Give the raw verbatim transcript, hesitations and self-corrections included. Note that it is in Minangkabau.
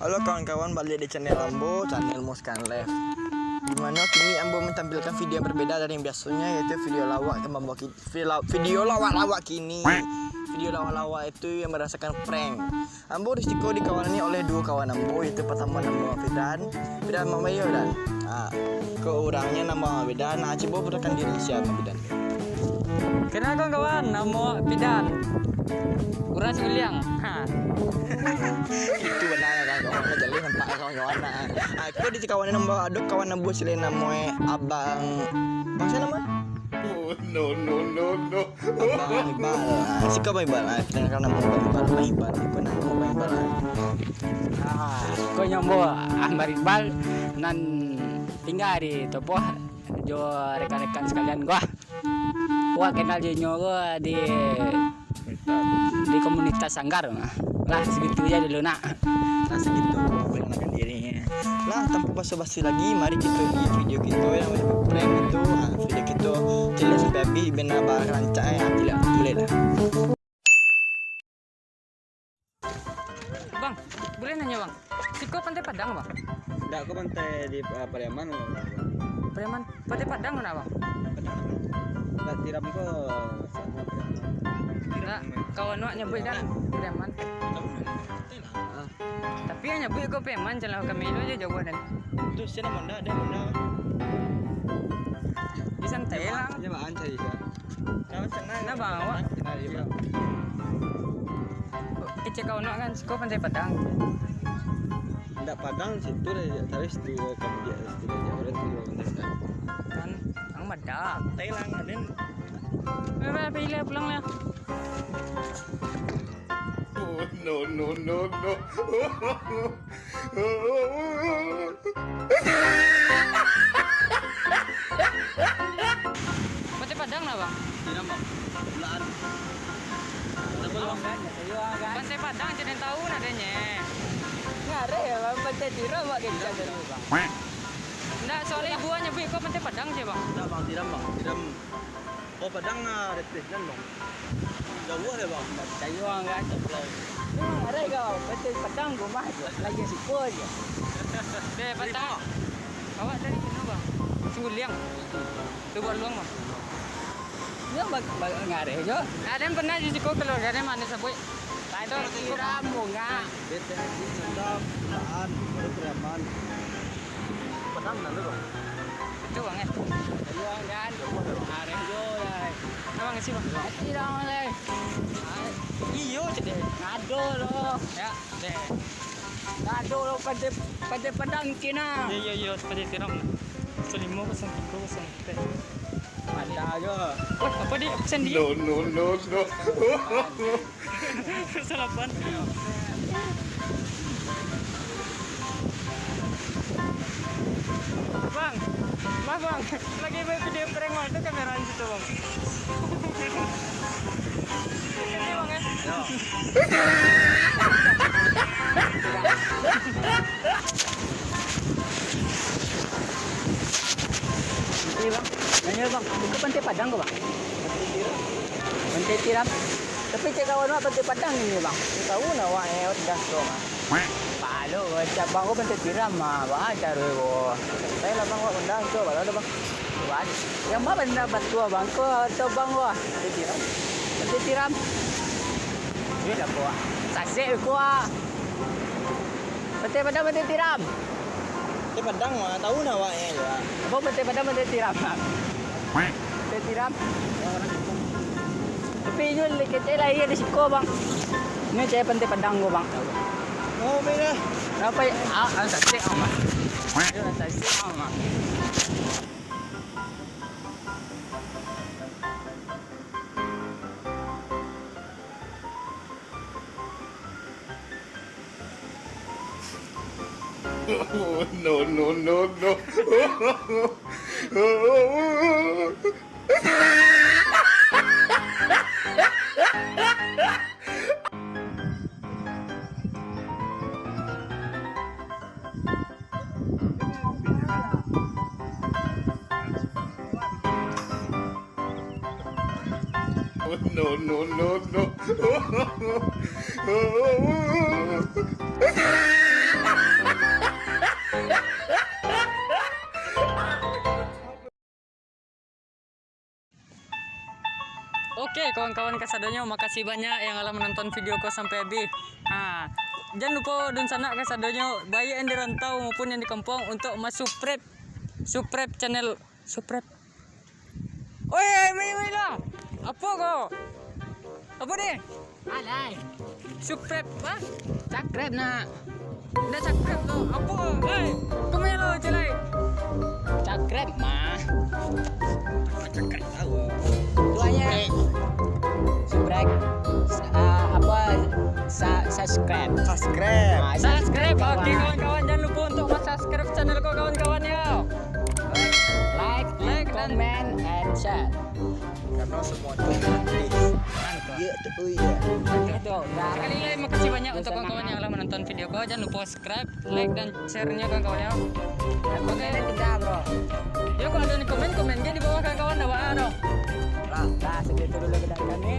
Halo kawan-kawan, baliak di channel ambo, channel Muskan Live. Di mano kini ambo mantampilkan video yang berbeda dari yang biasonyo, yaitu video lawak yang mambawa ki-, video, video lawak-lawak kini. Video lawak-lawak itu yang barasakan prank. Ambo di siko dikawanani oleh duo kawan ambo, yaitu partamo namo Fidan. Fidan, mano iyo, Fidan? Ah, ko urangnyo namo Fidan. Nah, cubo patakan diri sia, Fidan. Kenalkan kawan, namo Fidan. Urang Siguliang. Ha. Itu bana, kawan-kawan. Jaleh nampak, kawan-kawan. Nah, aku di kawan namo, ado kawan ambo cilik namo Abang. Abang sia namo? Oh, no, no, no, no. Abang Iqbal. Ah, siko Abang Iqbal. Ah, kita kenal namo Abang Iqbal. Abang Iqbal. Aku namo Abang Iqbal. Ah. Ah, ko namo Ahmad Iqbal nan tingga di Topoh jo rekan-rekan sekalian gua. Wak kenal jo inyo ko di, di komunitas Sanggar. Lah, segitu aja dulu, nak. Lah, segitu perkenalkan diri. Lah, tanpa basa-basi lagi, mari kita di video kita yang prank itu. Ah, video kita caliak sampai habis, bana barancak, eh. Ah, caliak, mulai lah. Bang, boleh nanya, Bang? Siko Pantai Padang, Bang? Ndak, ko pantai di, ah, Pariaman. Pariaman, Pantai Padang mana, Bang? Padang. Ndak, Tiram ko sana Pariaman. Ndak, kawan awak nyabuik kan Pariaman. Ah. Tapi yang nyabuik ko Pariaman, jalan kami tu aja jauh dan. Tu sia namo ndak, ado namo ndak? Di santai lah. Dia baan cari sia. Nah, Bang, awak. Kenal dia, Bang. Kecek kawan awak kan, siko Pantai Padang. Ndak Padang situ lah, ya, tapi situ, kan, dia situ lah, ya, orang tu orang Padang. Kan, ang madak. Thailand, kan, Den? Baik, baik, pilih pulang lah. Oh, no, no, no, no. Pantai Padang lah, Bang. Tidak, Bang. Bulaan. Kenapa, Bang? Pantai Padang, jadi tahu nadanya. Ngareh ya, Bang. Pantai Tiram, Bang, kecek tadi, Bang. Ndak, soalnya ibu nyabuik ko Pantai Padang je, Bang. Ndak, Bang, Tiram, Bang. Tiram. Oh, Padang, ah, Red Bang. Jauah ya, Bang? Ndak picayo ang kan, Bang. Memang areh kau, Pantai Padang rumah tu, lagi siko aja. Deh, patang. Awak dari mana, Bang? Siguliang. Lubuk Luang, Bang. Ini bag-, bag-, ngareh jo. Nah, den pernah di siko keluarganya mana sebut? Pantai Tiram, bunga. Bete Haji Sandam, Bulaan, baru Pariaman. Padang nan tu, Bang? Itu, Bang, eh? Itu, Bang, kan? Areh jo, ya. Nah, Bang, isi, Bang. Isi, Bang, eh. Ah, iyo, cedek. Ngado lo. Ya, deh. Ngado lo, Pantai, Pantai Padang kina. Iyo, iyo, iyo, Pantai Tiram. Kosong limo, kosong tigo, kosong empat. Mantap jo. Wah, apa di absen di? No, no, no, no. Salapan. Bang, maaf, Bang. Lagi buat video prank, Bang. Itu kamera di situ, Bang. Ini, Bang, ya? Yo. Ini, Bang. Nanya, Bang. Itu Pantai Padang ko, Bang? Pantai Tiram. Tapi cek kawan awak Pantai Padang ini, Bang. Tahu nak awak, eh, dah tu, Bang. Palo, cak Bang ko Pantai Tiram, ah. Bah, caro ko. Saya lah, Bang, awak dah tu, baru dah, Bang. Wah, yang mana benda batu, Bang? Ko atau Bang, wah? Pantai Tiram. Pantai Tiram. Duit lah, ko, ah. Sasek ko, ah. Pantai Padang, Pantai Tiram. Pantai Padang mah, tahu nak awak, eh, ya. Apa Pantai Padang, Pantai Tiram, Bang? Pantai Tiram. Tapi inyo lah kecek lah, iya di siko, Bang. Ini cek Pantai Padang ko, Bang. Oh, beda. Apa ya? Ah, ah, sasek, ah, Bang. Iya, sasek, ah, Bang. No, no, no, no. No, no, no, no. Kawan-kawan kasadonyo, makasih banyak yang alah manonton video ko sampai habis. Ha, jan lupo dunsanak kasadonyo, baik yang di rantau maupun yang di kampuang, untuk ma-subscribe, subscribe channel, subscribe. Oi, oi, oi, oi lah. Apo ko? Apo ni? Alai. Subscribe, ha? Subscribe nak. Ndak subscribe tu. Apo? Hei, kemana lo, Celai? Subscribe mah. Apa subscribe tahu? Tuanya. Subscribe. Sa- ah, apa? Sa- subscribe. Subscribe. Ah, Subscribe. Oke, kawan-kawan. Kawan-kawan, jangan lupa untuk subscribe channel ko, kawan-kawan, ya. Like, Like dan comment and share. Karena semua itu gratis. Mantap. Ya, tu, oh iya. Itu, dah. Sekali lagi, makasih banyak untuk kawan-kawan yang alah manonton video ko. Jangan lupa subscribe, like, dan share-nya, kawan-kawan, ya. Dan komen tidak, bro. Yo, kalau ada yang komen, komen aja di bawah, kawan-kawan, dah, bro. Lah, dah, segitu dulu dari kami.